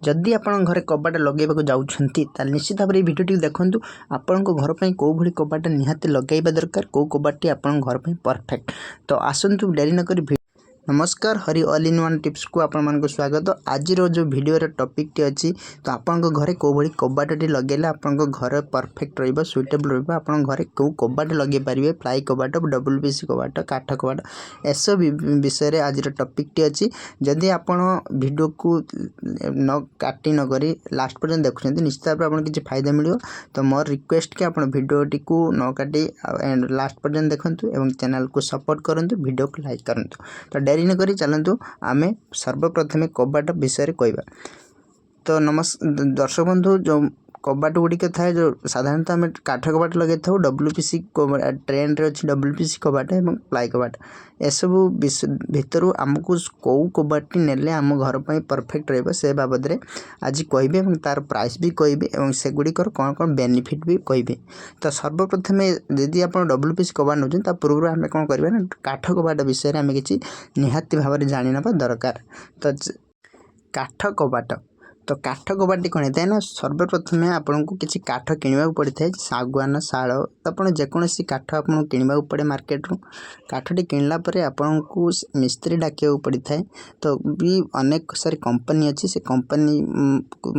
ଯଦି ଆପଣଙ୍କ ଘରେ କବାଟ ଲଗାଇବାକୁ ଯାଉଛନ୍ତି, ତାହେଲେ ନିଶ୍ଚିତ ଭାବରେ ଏହି ଭିଡ଼ିଓଟିକୁ ଦେଖନ୍ତୁ। ଆପଣଙ୍କ ଘର ପାଇଁ କେଉଁ ଭଳି କବାଟ ନିହାତି ଲଗାଇବା ଦରକାର, କେଉଁ କବାଟଟି ଆପଣଙ୍କ ଘର ପାଇଁ ପରଫେକ୍ଟ। ତ ଆସନ୍ତୁ, ଡେରି ନକରି। ନମସ୍କାର, ହରି ଅଲ୍ ଇନ୍ ୱାନ୍ ଟିପ୍ସକୁ ଆପଣମାନଙ୍କୁ ସ୍ୱାଗତ। ଆଜିର ଯେଉଁ ଭିଡ଼ିଓର ଟପିକ୍ଟି ଅଛି, ତ ଆପଣଙ୍କ ଘରେ କେଉଁ ଭଳି କବାଟଟି ଲଗାଇଲେ ଆପଣଙ୍କ ଘର ପରଫେକ୍ଟ ରହିବ, ସୁଇଟେବଲ୍ ରହିବ, ଆପଣଙ୍କ ଘରେ କେଉଁ କବାଟ ଲଗାଇ ପାରିବେ, ପ୍ଲାଇ କବାଟ, WPC କବାଟ, କାଠ କବାଟ, ଏସବୁ ବିଷୟରେ ଆଜିର ଟପିକ୍ଟି ଅଛି। ଯଦି ଆପଣ ଭିଡ଼ିଓକୁ ନ କାଟି ନ କରି ଲାଷ୍ଟ ପର୍ଯ୍ୟନ୍ତ ଦେଖୁଛନ୍ତି, ନିଶ୍ଚିତ ଭାବରେ ଆପଣଙ୍କୁ କିଛି ଫାଇଦା ମିଳିବ। ତ ମୋର ରିକ୍ୱେଷ୍ଟ କି ଆପଣ ଭିଡ଼ିଓଟିକୁ ନ କାଟି ଲାଷ୍ଟ ପର୍ଯ୍ୟନ୍ତ ଦେଖନ୍ତୁ ଏବଂ ଚ୍ୟାନେଲକୁ ସପୋର୍ଟ କରନ୍ତୁ, ଭିଡ଼ିଓକୁ ଲାଇକ୍ କରନ୍ତୁ। ତ ଡେରି ନକରି ଚାଲନ୍ତୁ, ଆମେ ସର୍ବପ୍ରଥମେ କବାଟ ବିଷୟରେ କହିବା। ତ ଦର୍ଶକ ବନ୍ଧୁ, ଯେଉଁ କବାଟ ଗୁଡ଼ିକ ଥାଏ, ଯେଉଁ ସାଧାରଣତଃ ଆମେ କାଠ କବାଟ ଲଗାଇଥାଉ, WPC ଟ୍ରେଣ୍ଡରେ ଅଛି WPC କବାଟ ଏବଂ ପ୍ଲାଇ କବାଟ, ଏସବୁ ଭିତରୁ ଆମକୁ କେଉଁ କବାଟଟି ନେଲେ ଆମ ଘର ପାଇଁ ପରଫେକ୍ଟ ରହିବ, ସେ ବାବଦରେ ଆଜି କହିବି ଏବଂ ତା'ର ପ୍ରାଇସ୍ ବି କହିବି ଏବଂ ସେଗୁଡ଼ିକର କ'ଣ କ'ଣ ବେନିଫିଟ୍ ବି କହିବି। ତ ସର୍ବପ୍ରଥମେ ଯଦି ଆପଣ WPC କବାଟ ନେଉଛନ୍ତି, ତା ପୂର୍ବରୁ ଆମେ କ'ଣ କରିବା ନା କାଠ କବାଟ ବିଷୟରେ ଆମେ କିଛି ନିହାତି ଭାବରେ ଜାଣିନେବା ଦରକାର। ତ କାଠ କବାଟ, ତ କାଠ କବାଟଟି କ'ଣ ହେଇଥାଏ ନା ସର୍ବପ୍ରଥମେ ଆପଣଙ୍କୁ କିଛି କାଠ କିଣିବାକୁ ପଡ଼ିଥାଏ, ଶାଗୁଆନ, ଶାଳ, ଆପଣ ଯେକୌଣସି କାଠ ଆପଣଙ୍କୁ କିଣିବାକୁ ପଡ଼େ ମାର୍କେଟରୁ। କାଠଟି କିଣିଲା ପରେ ଆପଣଙ୍କୁ ମିସ୍ତ୍ରୀ ଡାକିବାକୁ ପଡ଼ିଥାଏ। ତ ବି ଅନେକ ସାରି କମ୍ପାନୀ ଅଛି, ସେ କମ୍ପାନୀ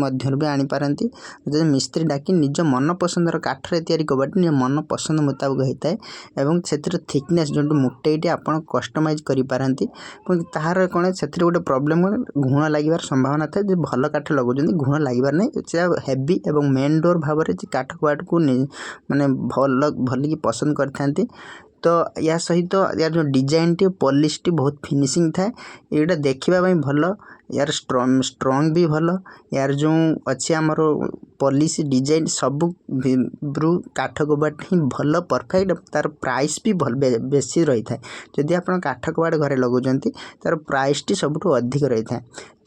ମଧ୍ୟରୁ ବି ଆଣିପାରନ୍ତି। ଯଦି ମିସ୍ତ୍ରୀ ଡାକି ନିଜ ମନ ପସନ୍ଦର କାଠରେ ତିଆରି କବାଟ ନିଜ ମନ ପସନ୍ଦ ମୁତାବକ ହେଇଥାଏ ଏବଂ ସେଥିର ଥିକନେସ୍ ଯେଉଁଠି ମୋଟେଇଟି ଆପଣ କଷ୍ଟମାଇଜ୍ କରିପାରନ୍ତି। ଏବଂ ତାହାର କ'ଣ, ସେଥିରେ ଗୋଟେ ପ୍ରୋବ୍ଲେମ୍ କ'ଣ, ଘୁଣ ଲାଗିବାର ସମ୍ଭାବନା ଥାଏ। ଯେ ଭଲ କାଠ ଲଗାଉଛନ୍ତି, ଘୁଣ ଲାଗିବାର ନାହିଁ। ସେ ହେଭି ଏବଂ ମେନ୍ ଡୋର୍ ଭାବରେ ଯେ କାଠ କବାଟକୁ ମାନେ ଭଲ ଭଲିକି ପସନ୍ଦ କରିଥାନ୍ତି। ତ ୟା ସହିତ ୟାର ଯେଉଁ ଡିଜାଇନଟି, ପଲିସଟି ବହୁତ ଫିନିସିଂ ଥାଏ। ଏଇଟା ଦେଖିବା ପାଇଁ ଭଲ, ୟାର ଷ୍ଟ୍ରଙ୍ଗ ବି ଭଲ। ୟାର ଯେଉଁ ଅଛି ଆମର ପଲିସ, ଡିଜାଇନ, ସବୁ କାଠ କବାଟ ହିଁ ଭଲ, ପରଫେକ୍ଟ। ତା'ର ପ୍ରାଇସ୍ ବି ଭଲ ବେଶୀ ରହିଥାଏ। ଯଦି ଆପଣ କାଠ କବାଟ ଘରେ ଲଗାଉଛନ୍ତି, ତା'ର ପ୍ରାଇସ୍ଟି ସବୁଠୁ ଅଧିକ ରହିଥାଏ।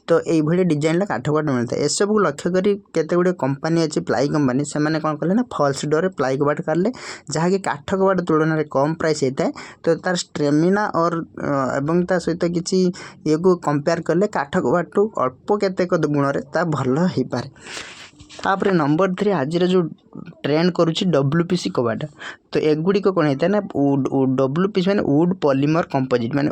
ତ ଏଇଭଳି ଡିଜାଇନର କାଠ କବାଟ ମିଳିଥାଏ। ଏସବୁକୁ ଲକ୍ଷ୍ୟ କରି କେତେ ଗୁଡ଼ିଏ କମ୍ପାନୀ ଅଛି, ପ୍ଲାଇ କମ୍ପାନୀ, ସେମାନେ କ'ଣ କଲେ ନା ଫଲ୍ସ ଡୋରରେ ପ୍ଲାଇ କବାଟ କାଢ଼ିଲେ, ଯାହାକି କାଠ କବାଟ ତୁଳନାରେ କମ୍ ପ୍ରାଇସ୍ ହେଇଥାଏ। ତ ତା'ର ଷ୍ଟ୍ରେମିନା ଅର୍ ଏବଂ ତା ସହିତ କିଛି ଇଏକୁ କମ୍ପେୟାର କଲେ କାଠ କବାଟଠୁ ଅଳ୍ପ କେତେକ ଗୁଣରେ ତା ଭଲ ହେଇପାରେ। ତାପରେ ନମ୍ବର 3, ଆଜିର ଯେଉଁ ଟ୍ରେଣ୍ଡ କରୁଛି WPC କବାଟ। ତ ଏଗୁଡ଼ିକ କ'ଣ ହେଇଥାଏ ନା WPC ମାନେ ଉଡ଼୍ ପଲିମର କମ୍ପୋଜିଟ୍, ମାନେ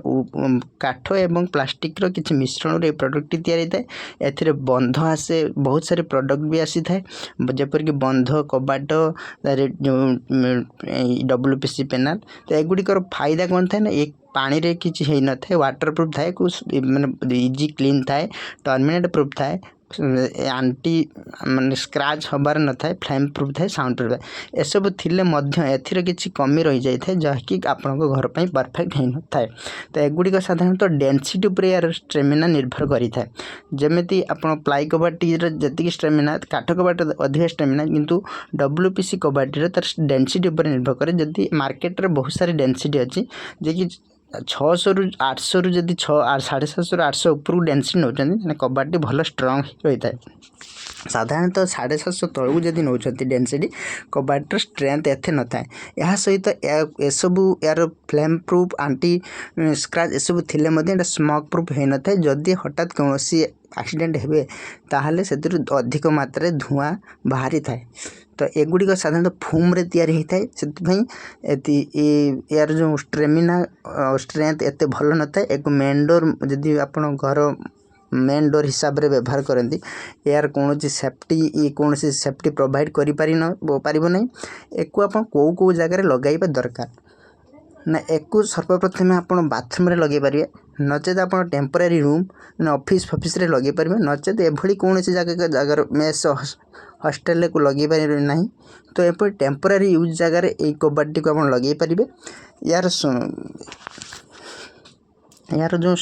କାଠ ଏବଂ ପ୍ଲାଷ୍ଟିକ୍ର କିଛି ମିଶ୍ରଣରୁ ଏ ପ୍ରଡ଼କ୍ଟଟି ତିଆରି ହେଇଥାଏ। ଏଥିରେ ବନ୍ଧ ଆସେ, ବହୁତ ସାରି ପ୍ରଡ଼କ୍ଟ ବି ଆସିଥାଏ, ଯେପରିକି ବନ୍ଧ କବାଟ, ଯେଉଁ WPC panel. ତ ଏଗୁଡ଼ିକର ଫାଇଦା କ'ଣ ଥାଏ ନା ଏ ପାଣିରେ କିଛି ହେଇନଥାଏ, ୱାଟର ପ୍ରୁଫ୍ ଥାଏ, ମାନେ ଇଜି କ୍ଲିନ୍ ଥାଏ, ଟର୍ମିନେଟ୍ ପ୍ରୁଫ୍ ଥାଏ, ଆଣ୍ଟି ମାନେ ସ୍କ୍ରାଚ୍ ହେବାର ନଥାଏ, ଫ୍ଲେମ୍ ପ୍ରୁଫ୍ ଥାଏ, ସାଉଣ୍ଡ ପ୍ରୁଫ୍ ଥାଏ। ଏସବୁ ଥିଲେ ମଧ୍ୟ ଏଥିରେ କିଛି କମି ରହିଯାଇଥାଏ, ଯାହାକି ଆପଣଙ୍କ ଘର ପାଇଁ ପରଫେକ୍ଟ ହେଇନଥାଏ। ତ ଏଗୁଡ଼ିକ ସାଧାରଣତଃ ଡେନ୍ସିଟି ଉପରେ ଏହାର ଷ୍ଟ୍ରେମିନା ନିର୍ଭର କରିଥାଏ। ଯେମିତି ଆପଣ ପ୍ଲାଇ କବାଟଟିର ଯେତିକି ଷ୍ଟ୍ରେମିନା, କାଠ କବାଟ ଅଧିକ ଷ୍ଟ୍ରେମିନା, କିନ୍ତୁ WPC କବାଟଟିର ତା'ର ଡେନ୍ସିଟି ଉପରେ ନିର୍ଭର କରେ। ଯଦି ମାର୍କେଟରେ ବହୁତ ସାରି ଡେନ୍ସିଟି ଅଛି, ଯିଏକି 600ରୁ 800ରୁ, ଯଦି 750ରୁ 800 ଉପରକୁ ଡେନ୍ସିଟି ନେଉଛନ୍ତି, ତାହେଲେ କବାଟଟି ଭଲ ଷ୍ଟ୍ରଙ୍ଗ ରହିଥାଏ। ସାଧାରଣତଃ 750 ତଳକୁ ଯଦି ନେଉଛନ୍ତି ଡେନ୍ସିଟି, କବାଟର ଷ୍ଟ୍ରେନ୍ଥ ଏତେ ନଥାଏ। ଏହା ସହିତ ଏସବୁ ଏହାର ଫ୍ଲେମ୍ ପ୍ରୁଫ୍, ଆଣ୍ଟି ସ୍କ୍ରାଚ୍ ଏସବୁ ଥିଲେ ମଧ୍ୟ ଏଇଟା ସ୍ମୋକ୍ ପ୍ରୁଫ୍ ହେଇନଥାଏ। ଯଦି ହଠାତ୍ କୌଣସି ଆକ୍ସିଡେଣ୍ଟ ହେବେ, ତାହେଲେ ସେଥିରୁ ଅଧିକ ମାତ୍ରାରେ ଧୂଆଁ ବାହାରିଥାଏ। ତ ଏଗୁଡ଼ିକ ସାଧାରଣତଃ ଫୋମ୍ରେ ତିଆରି ହେଇଥାଏ, ସେଥିପାଇଁ ଏତି ଏହାର ଯେଉଁ ଷ୍ଟ୍ରେମିନା, ଷ୍ଟ୍ରେନ୍ଥ ଏତେ ଭଲ ନଥାଏ। ଏକ ମେନ୍ ଡୋର୍, ଯଦି ଆପଣ ଘର ମେନ୍ ଡୋର୍ ହିସାବରେ ବ୍ୟବହାର କରନ୍ତି, ଏହାର କୌଣସି ସେଫ୍ଟି ପ୍ରୋଭାଇଡ଼ କରିପାରି ନ ପାରିବ ନାହିଁ। ଏକୁ ଆପଣ କେଉଁ କେଉଁ ଜାଗାରେ ଲଗାଇବା ଦରକାର ନା ଏକୁ ସର୍ବପ୍ରଥମେ ଆପଣ ବାଥରୁମ୍ରେ ଲଗାଇ ପାରିବେ, ନଚେତ୍ ଆପଣ ଟେମ୍ପୋରାରୀ ରୁମ୍, ଅଫିସ୍ ଫଫିସ୍ରେ ଲଗାଇ ପାରିବେ, ନଚେତ୍ ଏଭଳି କୌଣସି ଜାଗାର ମେସ୍, ହଷ୍ଟେଲରେ ଲଗାଇ ପାରିବେ ନାହିଁ। ତ ଏପରି ଟେମ୍ପୋରାରୀ ୟୁଜ୍ ଜାଗାରେ ଏଇ କବାଟଟିକୁ ଆପଣ ଲଗାଇ ପାରିବେ। ଏହାର ଯେଉଁ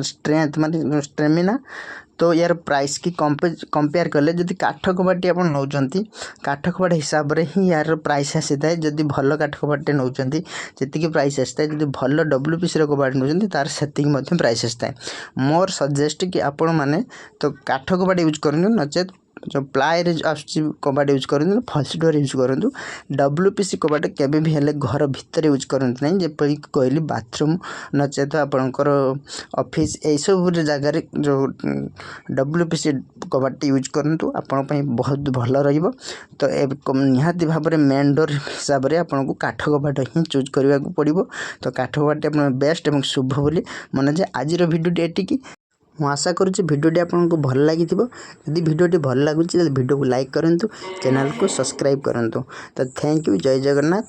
ଷ୍ଟ୍ରେନ୍ଥ, ମାନେ ଷ୍ଟ୍ରେମିନା, ତ ୟାର ପ୍ରାଇସ୍ କି କମ୍ପେୟାର କଲେ, ଯଦି କାଠ କବାଟଟି ଆପଣ ନେଉଛନ୍ତି, କାଠ କବାଟ ହିସାବରେ ହିଁ ୟାର ପ୍ରାଇସ୍ ଆସିଥାଏ। ଯଦି ଭଲ କାଠ କବାଟଟେ ନେଉଛନ୍ତି, ଯେତିକି ପ୍ରାଇସ୍ ଆସିଥାଏ, ଯଦି ଭଲ WPCର କବାଟ ନେଉଛନ୍ତି, ତା'ର ସେତିକି ମଧ୍ୟ ପ୍ରାଇସ୍ ଆସିଥାଏ। ମୋର ସଜେଷ୍ଟ କି ଆପଣମାନେ ତ କାଠ କବାଟ ୟୁଜ୍ କରନ୍ତୁ, ନଚେତ୍ ଯେଉଁ ପ୍ଲାଏରେ ଆସୁଛି କବାଟ ୟୁଜ୍ କରନ୍ତୁ, ଫଲ୍ସ ଡୋର୍ ୟୁଜ୍ କରନ୍ତୁ। ଡବ୍ଲ୍ୟୁ ପି ସି କବାଟ କେବେ ବି ହେଲେ ଘର ଭିତରେ ୟୁଜ୍ କରନ୍ତୁ ନାହିଁ। ଯେପରିକି କହିଲି, ବାଥରୁମ୍ ନଚେତ ଆପଣଙ୍କର ଅଫିସ୍, ଏଇସବୁ ଜାଗାରେ ଯେଉଁ ଡବ୍ଲ୍ୟୁ ପି ସି କବାଟଟି ୟୁଜ୍ କରନ୍ତୁ, ଆପଣଙ୍କ ପାଇଁ ବହୁତ ଭଲ ରହିବ। ତ ନିହାତି ଭାବରେ ମେନ୍ ଡୋର୍ ହିସାବରେ ଆପଣଙ୍କୁ କାଠ କବାଟ ହିଁ ଚୁଜ୍ କରିବାକୁ ପଡ଼ିବ। ତ କାଠ କବାଟଟି ଆପଣ ବେଷ୍ଟ ଏବଂ ଶୁଭ ବୋଲି ମନାଯାଏ। ଆଜିର ଭିଡ଼ିଓଟି ଏତିକି। ମୁଁ ଆଶା କରୁଛି ଭିଡ଼ିଓଟି ଆପଣଙ୍କୁ ଭଲ ଲାଗିଥିବ। ଯଦି ଭିଡ଼ିଓଟି ଭଲ ଲାଗୁଛି, ତାହେଲେ ଭିଡ଼ିଓକୁ ଲାଇକ୍ କରନ୍ତୁ, ଚ୍ୟାନେଲକୁ ସବସ୍କ୍ରାଇବ୍ କରନ୍ତୁ। ତ thank you, Jay Jagannath.